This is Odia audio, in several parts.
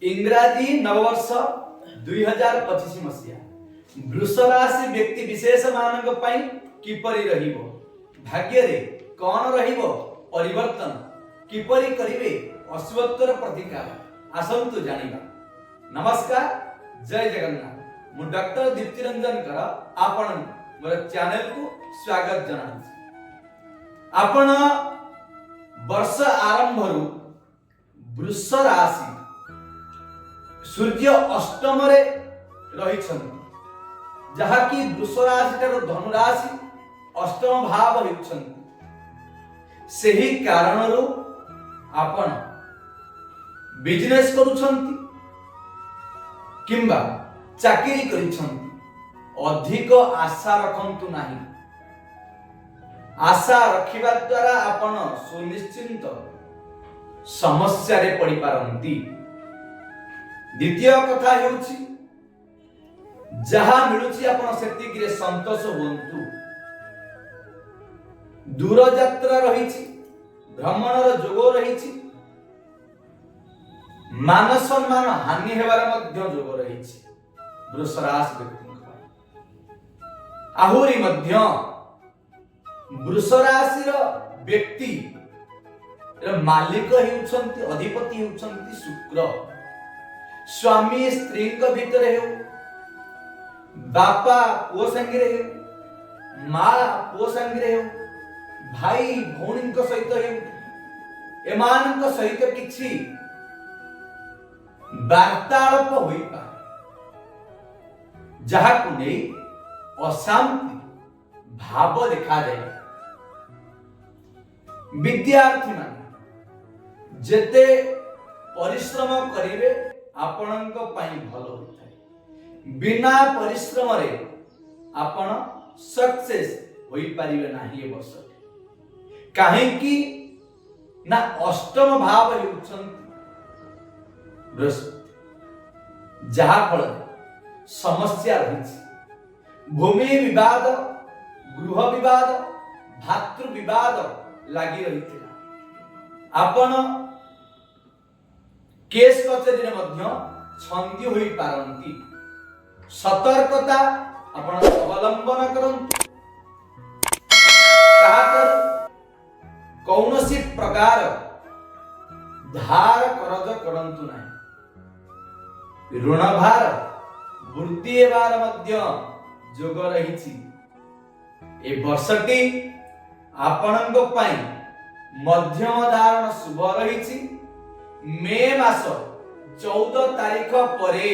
ଇଂରାଜୀ ନବବର୍ଷ 2025 ମସିହା ବୃଷ ରାଶି ବ୍ୟକ୍ତି ବିଶେଷ ମାନଙ୍କ ପାଇଁ କିପରି ରହିବ, ଭାଗ୍ୟରେ କଣ ରହିବ ପରିବର୍ତ୍ତନ, କିପରି କରିବେ ଅଶୁଭତ୍ୱର ପ୍ରତିକାର, ଆସନ୍ତୁ ଜାଣିବା। ନମସ୍କାର, ଜୟ ଜଗନ୍ନାଥ। ମୁଁ ଡକ୍ଟର ଦୀପ୍ତି ରଞ୍ଜନ କର, ଆପଣଙ୍କୁ ମୋର ଚ୍ୟାନେଲକୁ ସ୍ୱାଗତ ଜଣାଉଛି। ଆପଣ ବର୍ଷ ଆରମ୍ଭରୁ ବୃଷ ରାଶି, ସୂର୍ଯ୍ୟ ଅଷ୍ଟମରେ ରହିଛନ୍ତି, ଯାହାକି ବୃଷ ରାଶି ଠାରୁ ଧନୁ ରାଶି ଅଷ୍ଟମ ଭାବ ହେଉଛନ୍ତି। ସେହି କାରଣରୁ ଆପଣ ବିଜନେସ୍ କରୁଛନ୍ତି କିମ୍ବା ଚାକିରି କରିଛନ୍ତି, ଅଧିକ ଆଶା ରଖନ୍ତୁ ନାହିଁ। ଆଶା ରଖିବା ଦ୍ୱାରା ଆପଣ ସୁନିଶ୍ଚିନ୍ତ ସମସ୍ୟାରେ ପଡ଼ିପାରନ୍ତି। ଦ୍ୱିତୀୟ କଥା ହେଉଛି, ଯାହା ମିଳୁଛି ଆପଣ ସେତିକିରେ ସନ୍ତୋଷ ହୁଅନ୍ତୁ। ଦୂରଯାତ୍ରା ରହିଛି, ଭ୍ରମଣର ଯୋଗ ରହିଛି, ମାନ ସମ୍ମାନ ହାନି ହେବାର ମଧ୍ୟ ଯୋଗ ରହିଛି ବୃଷ ରାଶି ବ୍ୟକ୍ତିଙ୍କ ପାଇଁ। ଆହୁରି ମଧ୍ୟ ବୃଷ ରାଶିର ବ୍ୟକ୍ତି ର ମାଲିକ ହେଉଛନ୍ତି, ଅଧିପତି ହେଉଛନ୍ତି ଶୁକ୍ର। ସ୍ୱାମୀ ସ୍ତ୍ରୀଙ୍କ ଭିତରେ ହେଉ, ବାପା ପୁଅ ସାଙ୍ଗରେ ହେଉ, ମା ପୁଅ ସାଙ୍ଗରେ ହେଉ, ଭାଇ ଭଉଣୀଙ୍କ ସହିତ ହେଉ, ଏମାନଙ୍କ ସହିତ କିଛି ବାର୍ତ୍ତାଳାପ ହୋଇପାରେ, ଯାହାକୁ ନେଇ ଅଶାନ୍ତି ଭାବ ଦେଖାଯାଏ। ବିଦ୍ୟାର୍ଥୀମାନେ ଯେତେ ପରିଶ୍ରମ କରିବେ, ଆପଣଙ୍କ ପାଇଁ ଭଲ ହୋଇଥାଏ। ବିନା ପରିଶ୍ରମରେ ଆପଣ ସକ୍ସେସ୍ ହୋଇପାରିବେ ନାହିଁ ଏ ବର୍ଷରେ। କାହିଁକି ନା ଅଷ୍ଟମ ଭାବ ହେଉଛନ୍ତି ବୃହସ୍ପତି, ଯାହା ଫଳରେ ସମସ୍ୟା ରହିଛି। ଭୂମି ବିବାଦ, ଗୃହ ବିବାଦ, ଭାତୃ ବିବାଦ ଲାଗି ରହିଥିଲା। ଆପଣ କେସ୍ କଚେରୀରେ ମଧ୍ୟ ଛନ୍ଦି ହୋଇପାରନ୍ତି। ସତର୍କତା ଆପଣ ଅବଲମ୍ବନ କରନ୍ତୁ। କାହାଠାରୁ କୌଣସି ପ୍ରକାର ଧାର କରଜ କରନ୍ତୁ ନାହିଁ। ଋଣ ଭାର ବୃଦ୍ଧି ହେବାର ମଧ୍ୟ ଯୋଗ ରହିଛି। ଏ ବର୍ଷଟି ଆପଣଙ୍କ ପାଇଁ ମଧ୍ୟମ ଧାରଣ ଶୁଭ ରହିଛି। ମେ ମାସ 14 ତାରିଖ ପରେ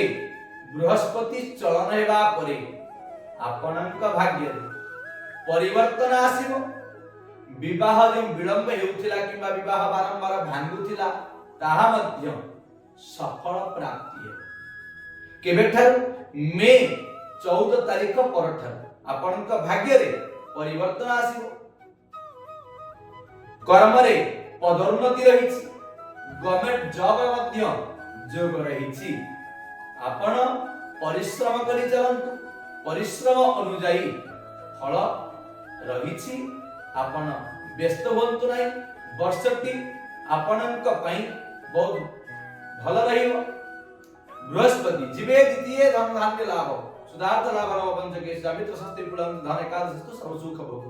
ବୃହସ୍ପତି ଚଳନ ହେବା ପରେ ଆପଣଙ୍କ ଭାଗ୍ୟରେ ପରିବର୍ତ୍ତନ ଆସିବ। ବିବାହ ଯେଉଁ ବିଳମ୍ବ ହେଉଥିଲା କିମ୍ବା ବିବାହ ବାରମ୍ବାର ଭାଙ୍ଗୁଥିଲା, ତାହା ମଧ୍ୟ ସଫଳ ପ୍ରାପ୍ତି ହେବ। କେବେଠାରୁ? ମେ 14 ତାରିଖ ପରଠାରୁ ଆପଣଙ୍କ ଭାଗ୍ୟରେ ପରିବର୍ତ୍ତନ ଆସିବ। କର୍ମରେ ପଦୋନ୍ନତି ରହିଛି, ଗଭର୍ଣ୍ଣମେଣ୍ଟ ଜବର ମଧ୍ୟ ଯୋଗ ରହିଛି। ଆପଣ ପରିଶ୍ରମ କରି ଚାଲନ୍ତୁ, ପରିଶ୍ରମ ଅନୁଯାୟୀ ଫଳ ରହିଛି। ଆପଣ ବ୍ୟସ୍ତ ହୁଅନ୍ତୁ ନାହିଁ। ବର୍ଷଟି ଆପଣଙ୍କ ପାଇଁ ବହୁତ ଭଲ ରହିବ। ବୃହସ୍ପତି ଯିବେ ଦ୍ୱିତୀୟ, ଧନ ଧାନ୍ୟ ଲାଭ, ସୁଧାର୍ଥ ଲାଭ, ନବ ପଞ୍ଚକେ ମିତ୍ର ଷଷ୍ଠୀ ଧନ ଏକାଦଶସ୍ତୁ ସର୍ବସୁଖ ଭୋଗ।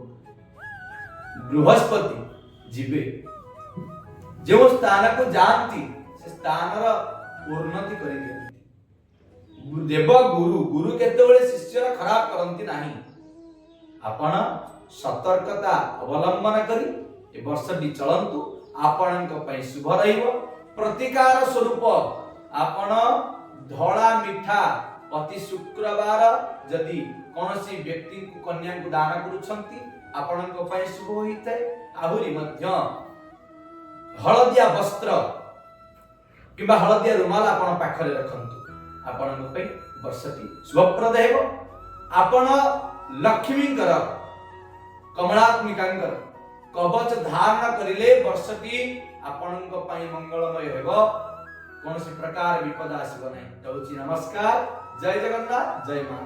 ବୃହସ୍ପତି ଯିବେ, ଯେଉଁ ସ୍ଥାନକୁ ଯାଆନ୍ତି ସେ ସ୍ଥାନର ଉନ୍ନତି କରିଦିଅନ୍ତି। ଦେବ ଗୁରୁ, ଗୁରୁ କେତେବେଳେ ଶିଷ୍ୟର ଖରାପ କରନ୍ତି ନାହିଁ। ଆପଣ ସତର୍କତା ଅବଲମ୍ବନ କରି ଏ ବର୍ଷଟି ଚଳନ୍ତୁ, ଆପଣଙ୍କ ପାଇଁ ଶୁଭ ରହିବ। ପ୍ରତିକାର ସ୍ୱରୂପ ଆପଣ ଧଳା ମିଠା ପ୍ରତି ଶୁକ୍ରବାର ଯଦି କୌଣସି ବ୍ୟକ୍ତିଙ୍କୁ, କନ୍ୟାଙ୍କୁ ଦାନ କରୁଛନ୍ତି, ଆପଣଙ୍କ ପାଇଁ ଶୁଭ ହୋଇଥାଏ। ଆହୁରି ମଧ୍ୟ ହଳଦିଆ ବସ୍ତ୍ର କିମ୍ବା ହଳଦିଆ ରୁମାଲ ଆପଣ ପାଖରେ ରଖନ୍ତୁ, ଆପଣଙ୍କ ପାଇଁ ବର୍ଷଟି ଶୁଭପ୍ରଦ ହେବ। ଆପଣ ଲକ୍ଷ୍ମୀଙ୍କର, କମଳାତ୍ମିକାଙ୍କର କବଚ ଧାରଣ କରିଲେ ବର୍ଷଟି ଆପଣଙ୍କ ପାଇଁ ମଙ୍ଗଳମୟ ହେବ, କୌଣସି ପ୍ରକାର ବିପଦ ଆସିବ ନାହିଁ। ରହୁଛି, ନମସ୍କାର, ଜୟ ଜଗନ୍ନାଥ, ଜୟ ମା।